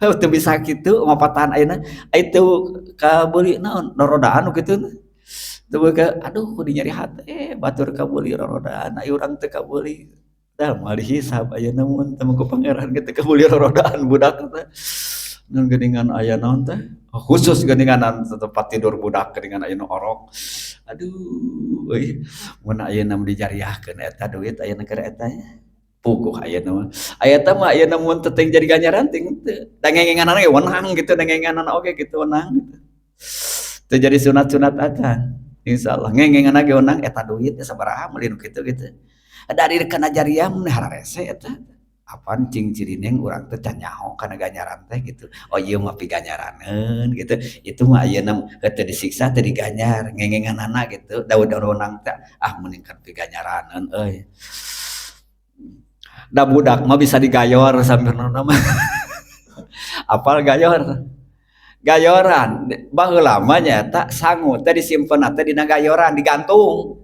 Heuh teu bisa kitu mapatahan ayeuna ai teu kabeuli naon rorodaan nu kitu. Teu boga aduh kudu nyeri hate batur kabeuli rorodaan ai urang teu kabeuli. Dah moal dihisab ayeuna mun teu ku pangeran ge teu kabeuli rorodaan budak teh. Nun geuningan aya naon teh khusus geuningan tempat tidur budak geuningan aya nu orok. Aduh euy mun ayeuna mah dijariahkeun eta duit ayeuna keur eta nya. Puguh ayeuna mah. Aya teh mah ayeuna mun teu jadi ganjaran ting teu. Da ngengenganana ge wenang gitu, da ngengenganana oge gitu wenang gitu. Teu jadi sunat-sunat acan. Insyaallah ngengenganana ge wenang eta duit teh sabaraha meuli nu kitu gitu. Dari kana jariah mun hararese eta. Apaan cing cirineng urang teh can nyaho kana ganjaran teh gitu. Oh ieu mah piganyaraneun gitu. Itu mah ayeuna teu disiksa teu diganjar ngengenganana gitu. Da udah wenang teh ah mending kan piganyaraneun euy. Da budak mah bisa digayor sambil mah. Apal gayor? Gayoran baheula mah nyaeta sangu teh disimpen teh dina gayoran digantung.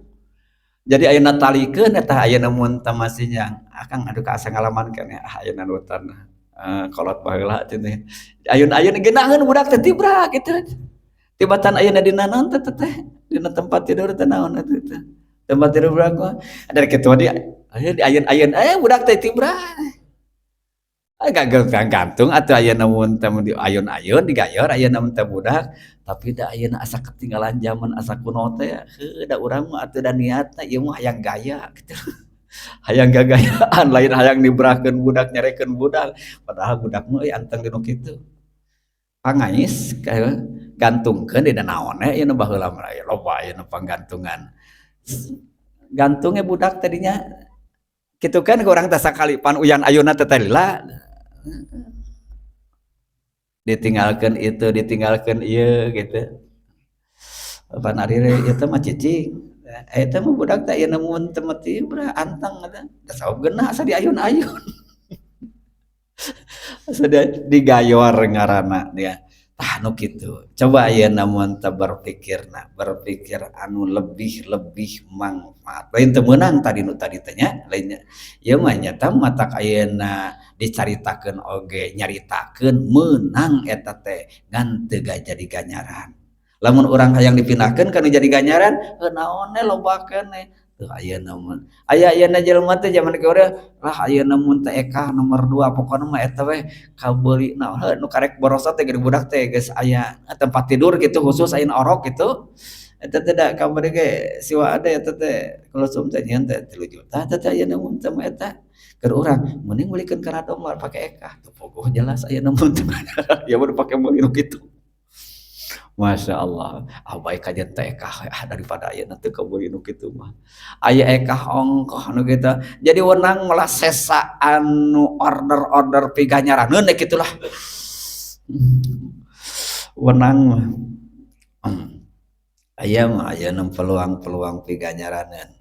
Jadi ayeuna talikeun eta ayeuna mun teh masih nyang akang aduh ka asa ngalaman keneh ah ayeuna nutan kolot baheula cenah. Ayun-ayun geunaheun budak teh tibra kitu. Tibatan ayeuna dina naon teh teh dina tempat tidur teh naon atuh teh. Tempat tidur budak mah dari kitu di ayun-ayun budak teh tibra. Gagal gantung atau ayeuna mun teh di ayun-ayun digayor ayeuna mun teh budak tapi da ayeuna asa ketinggalan zaman asa kuno teh heuh da urang mah atuh da niatna ieu mah hayang gaya gitu. Hayang gagayaan lain hayang dibrahkeun budak nyarekeun budak padahal budak mah euy anteng dinu kitu. Pangais gantungkeun dina naon we ayeuna baheula mah loba ayeuna panggantungan. Gantungnya budak tadinya kitu kan urang teh sakali pan uyan ayunna teh lila. Ditinggalkan itu, ditinggalkan ieu gitu. Pan ari ieu mah cicing. Eta mah budak teh ayeuna mun teu mati bra anteng eta. Da sabab geunah asa diayun-ayun. Asa digayor ngaranna dia. Tah nu kitu. Coba ayeuna mun teh berpikirna, berpikir anu lebih-lebih manfaat. Lain teu meunang tadi nu tadi teh nya, lainnya. Ieu mah nyata matak ayeuna dicaritakeun oge nyaritakeun meunang eta teh ngan teu jadi ganjaran. Lamun urang hayang dipindahkeun kana jadi ganjaran, heuh naon we loba keneh. Teu ayeuna mun aya ayeuna jelema teh zaman kieu lah ayeuna mun teh ekah nomor 2 pokona mah eta we kabeuli naon heuh nu karek borosot teh geuning budak teh geus aya tempat tidur gitu khusus ayeuna orok gitu. Eta teh da kamari ge siwa ade eta teh kulsum teh nyieun teh 3 juta eta teh ayeuna mun teh mah eta. Keur urang mending meulikeun kana domba pake ekah teu pogoh jelas ayeuna mun teh ya mah pake meuli nu kitu. Masya Allah, ah baik aja teh ekah ah daripada ayeuna teu kabeuli nu kitu mah. Aya ekah ongkoh nu kitu. Jadi wenang malah sesa anu order-order piganyaraneun kitulah. Wenang mah. Aya mah ayeuna peluang-peluang piganyaraneun.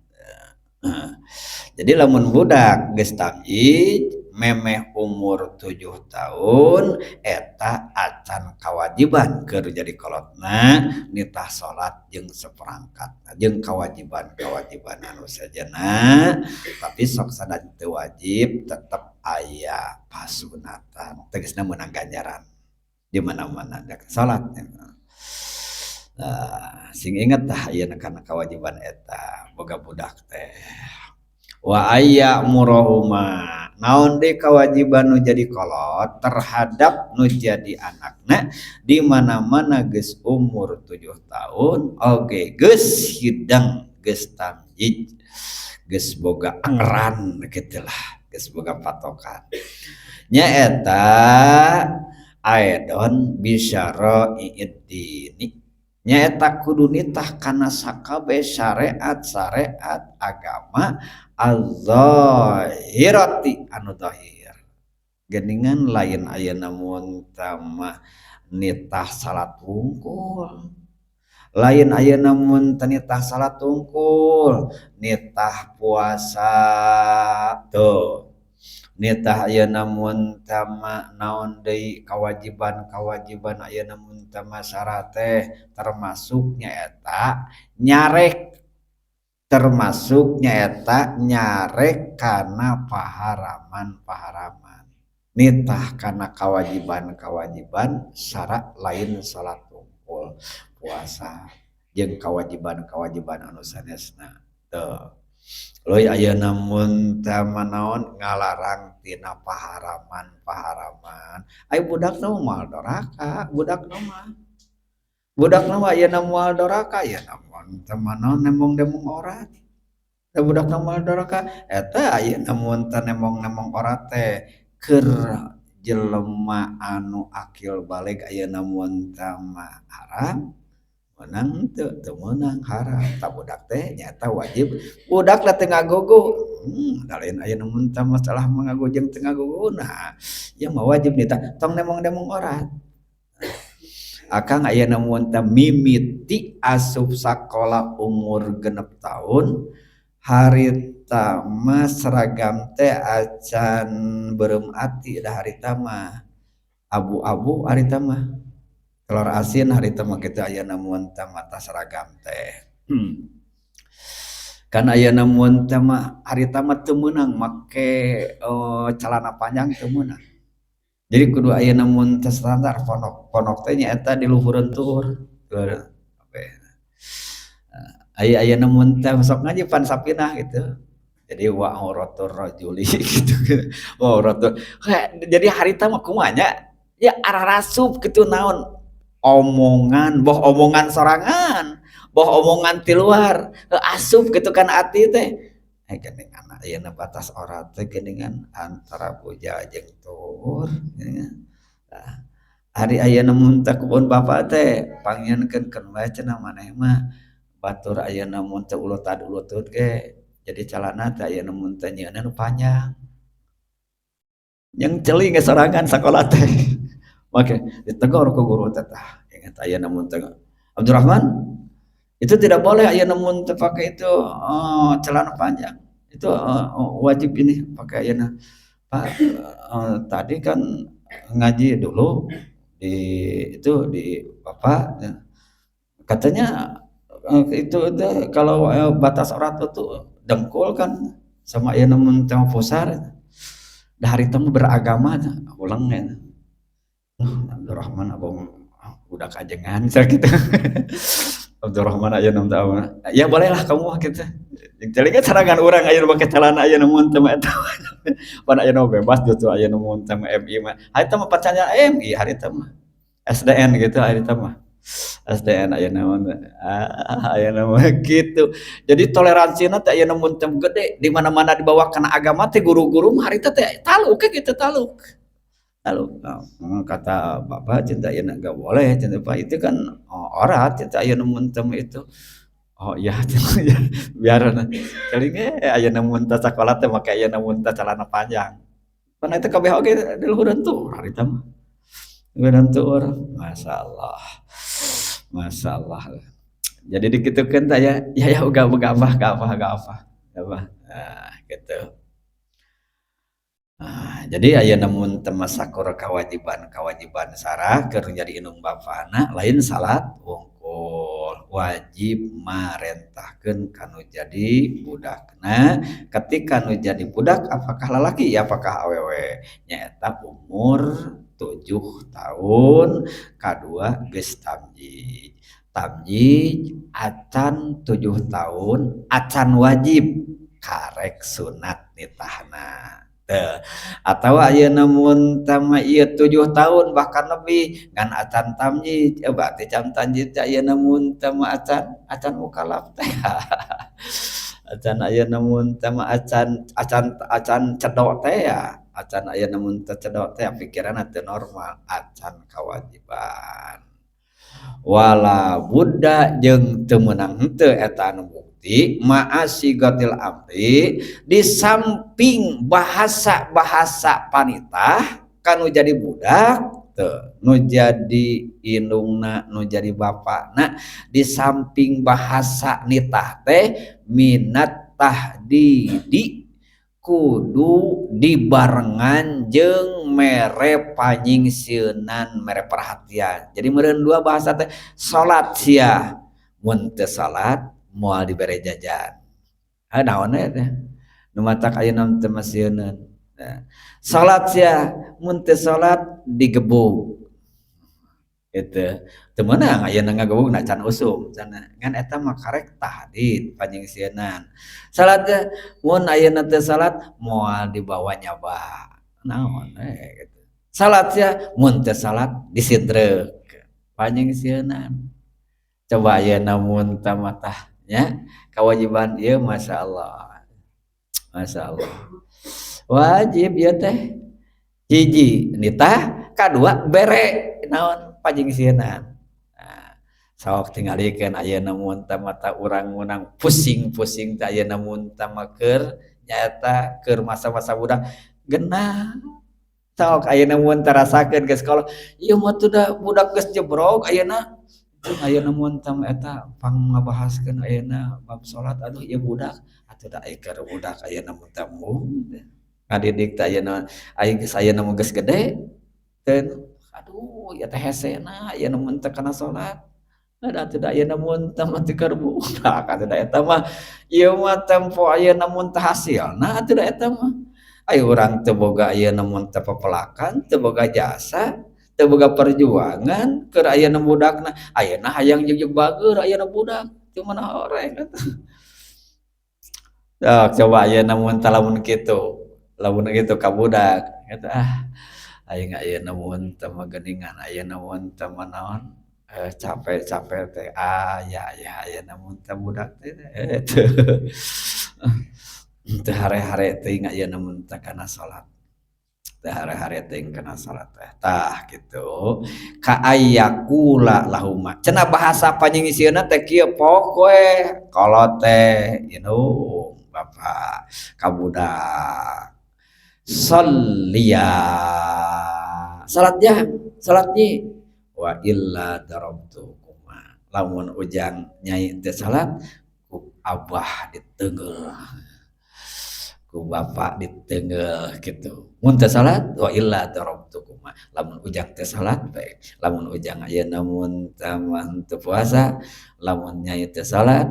Jadi lamun budak geus tamyiz memeh umur 7 tahun eta acan kewajiban keur jadi kolotna nitah salat jeung seperangkat jeung kewajiban-kewajiban anu sejenna tapi sok sadan teu wajib tetep aya pasunatan tegasna meunang ganjaran di mana-mana salat. Nah, sing inget tah ayeuna kana kewajiban eta boga budak teh. Wa ayya murahuma naon deui kewajiban nu jadi kolot terhadap nu jadi anakna di mana-mana geus umur 7 tahun oge geus hidang geus tamyiz geus boga anggeran kitulah geus boga patokan nyaeta aedon bisyara'iddini nyaeta kudu nitah kana sakabeh syariat-syariat agama az-zahirati anu zahir geuningan lain ayeuna mun mah nitah salat wungkul lain ayeuna mun teu nitah salat wungkul nitah puasa tuh nitah ayeuna mun mah naon deui kewajiban-kewajiban ayeuna mun mah syarat teh termasuk nyaeta nyarek termasuk nyaeta nyarek kana paharaman-paharaman nitah kana kewajiban-kewajiban syarat lain salat wungkul puasa jeung kewajiban-kewajiban anu sanesna teu. Leuy ayeuna mun teh naon ngalarang tina paharaman-paharaman ai budak mah moal doraka budak mah ayeuna moal doraka ayeuna mun teh naon nembong-nembong orat da budak mah moal doraka eta ayeuna mun teh nembong-nembong orat teh keur jelema anu akil balig ayeuna mun teh mah haram meunang teu teu meunang haram tah budak teh nyaeta wajib budak lah teu ngagugu Da lain ayeuna mun tah masalah ngagugu jeung teu ngaguguna. Ieu mah wajib nitah, tong nemong-nemong orat. Akang ayeuna mun teh mimiti asup sakola umur 6 tahun, harita mah seragam teh acan beureum ati, da harita mah abu-abu, harita mah telur asin harita mah kitu ayeuna mun teh mata seragam teh. Kan ayeuna mun teh mah harita mah teu meunang make celana panjang, teu meunang. Jadi kudu ayeuna mun teh standar pondok. Pondok teh nyaeta di luhureun tuur. Aya ayeuna mun teh sok ngaji pan sapinah gitu. Jadi wa auratur rajuli gitu. Wa auratur. Jadi harita mah kumaha nya? Ya ararasup kitu naon omongan, boh omongan sorangan, boh omongan ti luar, asup gitu kan ati teh. Eh, geuningan ayeuna batas aurat teh geuningan antara bujal jeung tuur geuningan. Tah, ari ayeuna mun teh kebon bapak teh pangnyieunkeun keun bae cenah maneh mah, batur ayeuna mun teu ulutad ulutut ge, jadi calana teh ayeuna mun teh nyieunna nu panjang. Yang celing ge sorangan sakola teh. Make ditegor ku guru teh. Tah, ingat ayeuna mun teh, Abdurrahman itu tidak boleh ayeuna mun teh pakai itu celana panjang. Itu wajib ini pakai ayeuna. Pak, tadi kan ngaji dulu di itu di bapak ya. Katanya itu teh kalau batas aurat itu dengkul kan sama ayeuna mun teh pusar. Da harita mah beragama ulang ya. Abdurrahman abang udah kajengan gitu. Abdurrahman aya 6 tahun. Ya bolehlah kamu gitu. Jadi kan serangan orang aya make celana aya mun teh mah eta. Pan aya bebas justru aya mun teh MI mah. Harita mah percaya MI harita mah. SDN gitu harita mah. SDN aya naon, ah, aya mah gitu. Jadi toleransinya teh aya mun teh gede di mana-mana dibawa kana agama teh, guru-guru mah harita teh taluk gitu, taluk. Taluk. Nah, kata bapak cinta ya enggak boleh cinta pak, itu kan oh, aurat cinta aya mun teh itu. Oh iya ya, biar kali ge aya mun teh sakola teh make aya mun teh celana panjang. Karena itu kabeh oge di luhureun tuh harita mah. Luhureun tuur, masyaallah. Masyaallah. Jadi dikitukeun teh ya, ya ya uga uga apa gak apa gak apa. Apa. Nah, gitu. Nah, jadi aya mun teu sakur kewajiban-kewajiban sarah keur jadi indung bapana, lain salat wungkul, wajib marentahkeun kanu jadi budakna. Ketika nu jadi budak, apakah lalaki ya apakah awewe, nyaeta umur 7 tahun, kadua geus tamyiz. Tamyiz acan 7 tahun acan wajib, karek sunat nitahna. Atau ayeuna mun tama ieu 7 tahun bahkan lebih ngan acan tamyiz, berarti can tamyiz ayeuna mun tama acan acan mukalaf teh, acan ayeuna mun tama acan acan acan cedok teh ya, acan ayeuna mun teu cedok teh, pikiranna teu normal, acan kewajiban. Wala budda jeung teu meunang henteu eta anu bukti ma'a sighatil amri, di samping bahasa-bahasa panitah kanu jadi budak teu, nu jadi indungna, nu jadi bapakna, di samping bahasa nitah teh minat tahdidi, kudu dibarengan jeung mere panyingsieunan, mere perhatian. Jadi meureun dua bahasa teh, salat sia, mun teu salat moal dibere jajan. Ah, naon we teh nu matak ayeuna teu masieuneuh. Nah, salat sia, mun teu salat digebug gitu. Teu meunang ayeuna ngagebug na can usum cenah, ngan eta mah karek tahdid, panyingsieunan. Salat teh mun ayeuna teu salat moal dibawa nyaba, naon we gitu. Salat sia, mun teu salat disintreuk, panyingsieunan. Coba ayeuna mun teu tah nya kewajiban ieu, masyaallah, masyaallah, wajib ieu teh. Hiji nitah, kadua bere naon, panyingsieunan. Nah, sok tingalikeun ayeuna mun teu mata urang menang pusing-pusing teh ayeuna mun teu mah keur Nyaeta keur masa-masa budak genah. Sok ayeuna mun tarasakeun geus kolot, ieu mah teu da budak geus jebrog ayeuna. Ayeuna mun teh eta pang ngabahaskeun ayeuna bab salat, aduh ieu budak atuh da keur budak ayeuna mun teh embung ngadidik teh ayeuna aing geus ayeuna mah geus gede teu aduh ieu teh hesena ayeuna mun teh kana salat. Ada atuh da ayeuna mun teh mah teu keur budak atuh da eta mah ieu mah tempo ayeuna mun teh hasilna atuh da eta mah. Ai urang teu boga ayeuna mun teh pepelakan, teu boga jasa, teu boga perjuangan keur ayeuna budakna. Ayeuna hayang jugjug bageur ayeuna budak, teu mana horeng atuh. Sok coba ayeuna mun teh lamun kitu ka budak eta ah aing ayeuna mun teh mah geuningan ayeuna mun teh mah naon capek-capek teh aya ya ayeuna mun teh budak teh teu teu hare-hare teuing ayeuna mun teh kana salat. Teu hare-hare teuing kana salat teh. Tah kitu ka ayyaqula lahuma. Cenah bahasa panyingseuna teh kieu pok we kolot teh indung bapak ka budak. Sholliya salat jang salat nyi wa illa darabtukuma lamun ujang nyai teu salat ku abah diteungeul ku bapak diteungeul kitu mun teu salat wa illa darabtukuma lamun ujang teu salat bae lamun ujang ayeuna mun teu puasa lamun nyai teu salat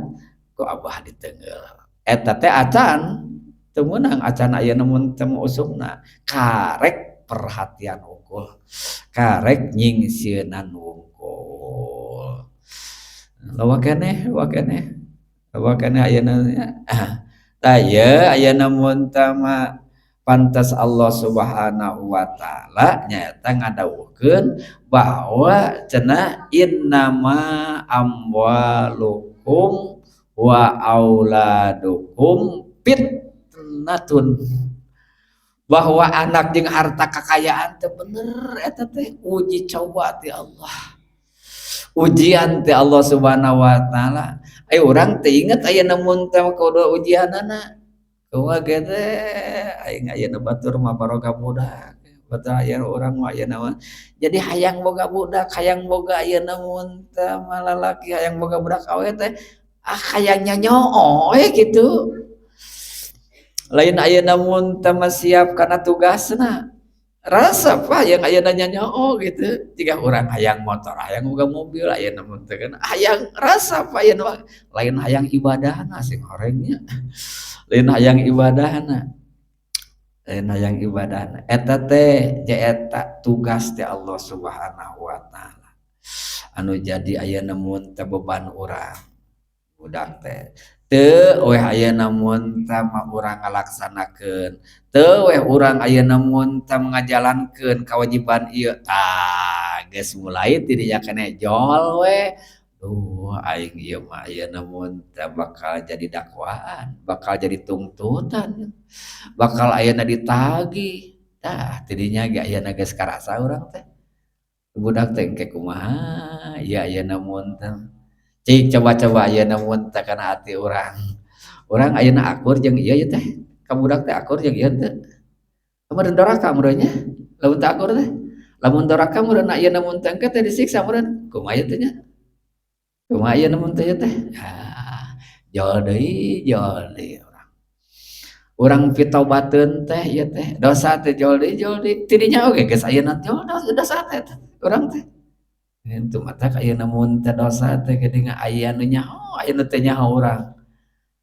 ku abah diteungeul eta teh acan teu meunang acan ayeuna mun teu usumna karek perhatian wungkul karek nyingsieunan wungkul loba keneh loba keneh loba keneh ayeuna tah ieu ayeuna mun teh mah pantes Allah Subhanahu wa taala nyaeta ngadawuhkeun bahwa cenah innama amwalukum wa auladukum fitnatun bahwa anak jeung harta kekayaan teh bener eta teh uji coba ti Allah ujian ti Allah Subhanahu wa taala. Ai urang teh inget ayeuna mun teh kudu ujianana kumaha ge teh aing ayeuna batur mah baroga budak batur aya urang mah ayeuna mah jadi hayang boga budak hayang boga ayeuna mun teh mah lalaki hayang boga budak awewe teh ah hayang nyanyoo we kitu lain ayeuna mun teh mah siap kana tugasna rasa pak yang ayeuna nyanyoo gitu jika urang hayang motor hayang boga mobil ayeuna mun teh kan hayang rasa pak ayeuna lain hayang ibadahna sing horengnya lain hayang ibadahna lain hayang ibadahna eta teh eta tugas teh Allah Subhanahu wa taala anu jadi ayeuna mun teh beban urang budak teh teu weh ayeuna mun teh mah urang ngalaksanakeun teu weh urang ayeuna mun teh ngajalankeun kewajiban ieu tah geus mulai ti dinya keneh jol we duh aing ieu mah ayeuna mun teh bakal jadi dakwaan bakal jadi tuntutan bakal ayeuna ditagih tah ti dinya ge ayeuna geus karasa urang teh budak teh engke kumaha ieu ayeuna mun teh cik coba-coba ayeuna mun teh kana ati urang urang ayeuna akur jeung ieu teh ka budak teh akur jeung ieu teh meureun doraka meureun nya lamun teu akur teh lamun doraka meureun ayeuna mun teh engke teh disiksa meureun kumaha ieu teh nya kumaha ayeuna mun teh ieu teh ah jol deui urang urang pitobateun teh ieu teh dosa teh jol deui ti dinya oge geus ayeuna jol dosa teh urang teh Itu mata ayeuna mun teh dosa teh geuning aya nu nyaho aya nu teu nyaho urang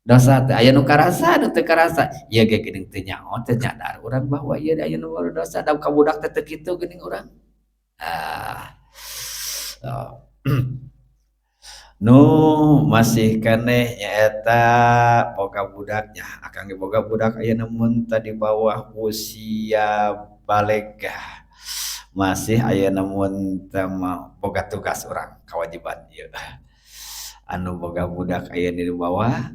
dosa teh aya nu karasa nu teu karasa ieu ge geuning teu nyaho teu nyadar urang bahwa ieu aya nu dosa da ka budak teh teu kitu geuning urang ah oh. Nu masih keneh nyaeta boga budaknya akang ge boga budak ayeuna mun teh di bawah usia balig masih ayeuna mun teh mah boga tugas urang kewajiban ieu anu boga budak ayeuna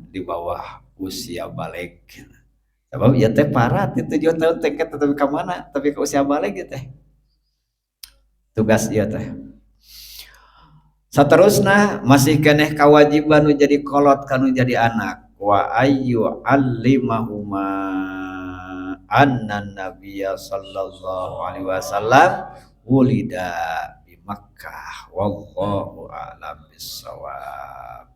di bawah usia balig sabab ieu teh parat di 7 tahun teh tapi ka mana tapi ka usia balig ieu teh tugas ieu teh saterusna masih keneh kewajiban nu jadi kolot kanu jadi anak Wa ayyu allimahuma anna nabiyya sallallahu alaihi wasallam wulida bi Makkah, wallahu a'lam bissawab.